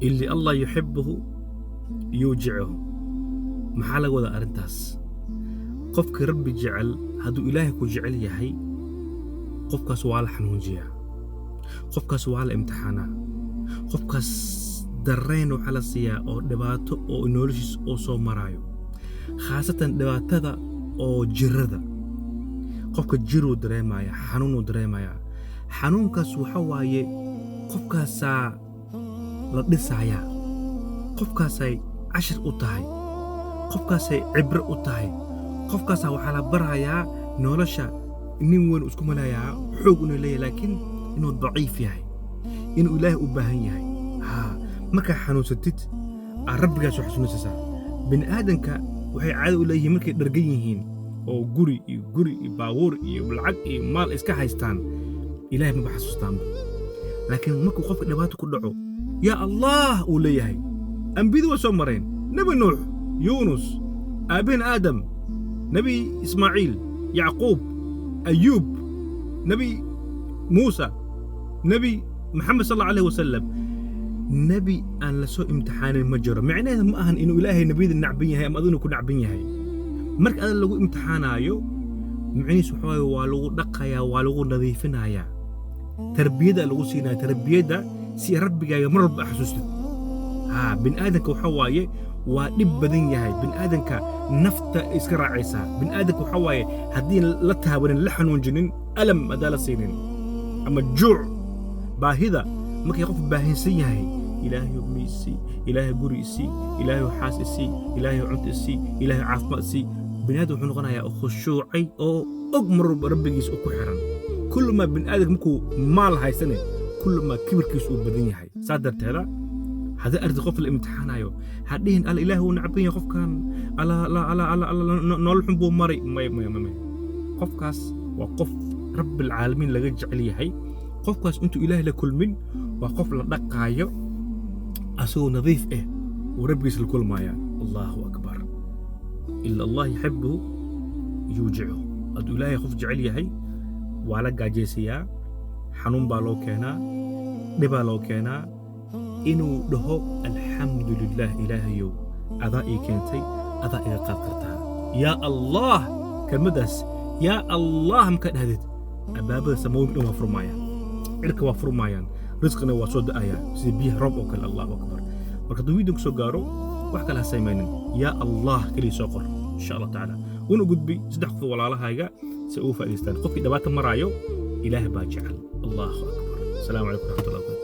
اللي الله يحبه يوجعه. Maxaa laga wadaa arrintaas? Qofka Rabbi jecel, hadduu Ilaahay ku jecel yahay, qofkaas waa la xanuunjiyaa, qofkaas waa la imtixaanaa, qofkaas dareen waxaa la siiyaa oo dhibaato oo noloshiis oo soo maraayo, khaasatan dhibaatada oo jirada. Qofka jiruu dareemaya, xanuunuu dareemayaa. Xanuunkaas waxa waaye qofkaasaa la dhisayaa, qofkaasay cashir u tahay, qofkaasay cibro u tahay, qofkaasaa waxaa la barayaa nolosha. Nin weyn isku malayaa, xoog inuu leeyahay, laakiin inuu daciif yahay, inuu Ilaahay u baahan yahay. Haa, markaa xanuunsatid aa Rabbigaas xasuunasaysaa. Bini aadanka waxay caado u leeyihiin markay dhargan yihiin oo guri iyo guri iyo baabuur iyo lacag iyo maal iska haystaan, Ilaahay maba xasuustaanba. Laakiin markuu qofka dhibaato ku dhaco, "Yaa Allah," uu leeyahay. Ambiyadu waa soo mareen: Nebi Nuux, Yuunus, aabbahin Aadam, Nebi Ismaaciil, Yacquub, Ayuub, Nebi Muusa, Nebi Maxamed sal Allahu alayh wasalam. Nebi aan la soo imtixaanin ma jiro. Micnaheeda ma ahan inuu Ilaahay nebiyada nacban yahay ama aduna ku nacban yahay. Marka adan lagu imtixaanaayo, micnihiis waxa waaye waa lagu dhaqayaa, waa lagu nadiifinayaa, tarbiyada lagu siinaya, tarbiyadda si Rabbigaaga mar walba xasuustid. Haa, bini aadanka waxa waaye waa dhib badan yahay. Bini aadanka nafta iska raacaysaa. Bini aadanka waxa waaye haddii la taabanin, la xanuunjinin, alam haddaan la siinin ama juuc, baahida, markay qof baahinsan yahay, "Ilaahayow miisii, Ilaahay guri isii, Ilaahayow xaas isii, Ilaahayow cunto isii, Ilaahayow caafimaad isii," bini aadam wuxuu noqonayaa khushuucay oo og mar walba Rabbigiis oo ku xiran. Kullumaa bini aadamka markuu maal haysane, kullumaa kibirkiisu uu badan yahay. Saa darteeda, haddii ardi qof la imtixaanayo, ha dhihin, "Alla, Ilaahi wuu nacban yahay qofkan, alla, alla, alla, alla, alla, nolol xun buu maray." May, may, may, may. Qofkaas waa qof Rabbilcaalamiin laga jecel yahay. Qofkaas intuu Ilaahay la kulmin waa qof la dhaqaayo, asagoo nadiif ah uu Rabbigiis la kulmaya. Allahu akbar. Ila Allah yuxibuhu yuujicuhu. Hadduu Ilaahay qof jecel yahay, waa la gaajaysayaa, xanuun baa loo keenaa, dhibaa loo keenaa, inuu dhaho, "Alxamdu lilah, Ilaahayow, adaa ii keentay, adaa iga qaad kartaa, yaa Allah." Kelmaddaas "yaa Allah" markaa dhahdid, albaabada samooyinka dhan waa furmaayaan, cirka waa furmaayaan, risqina waa soo da'ayaa sida biyaha roob oo kale. Allahu akbar. Marka hadduu video soo gaaro, wax kale ha samaynin, "Yaa Allah" keliya soo qor, insha Allah tacaala. Una gudbi saddex qof oo walaalahayga si ugu faa'idaystaan. Qofkii dhibaato maraayo, Ilaah baa jecel. Allahu akbar. Asalaamu calaykum waraxmatullahi wabarakatu.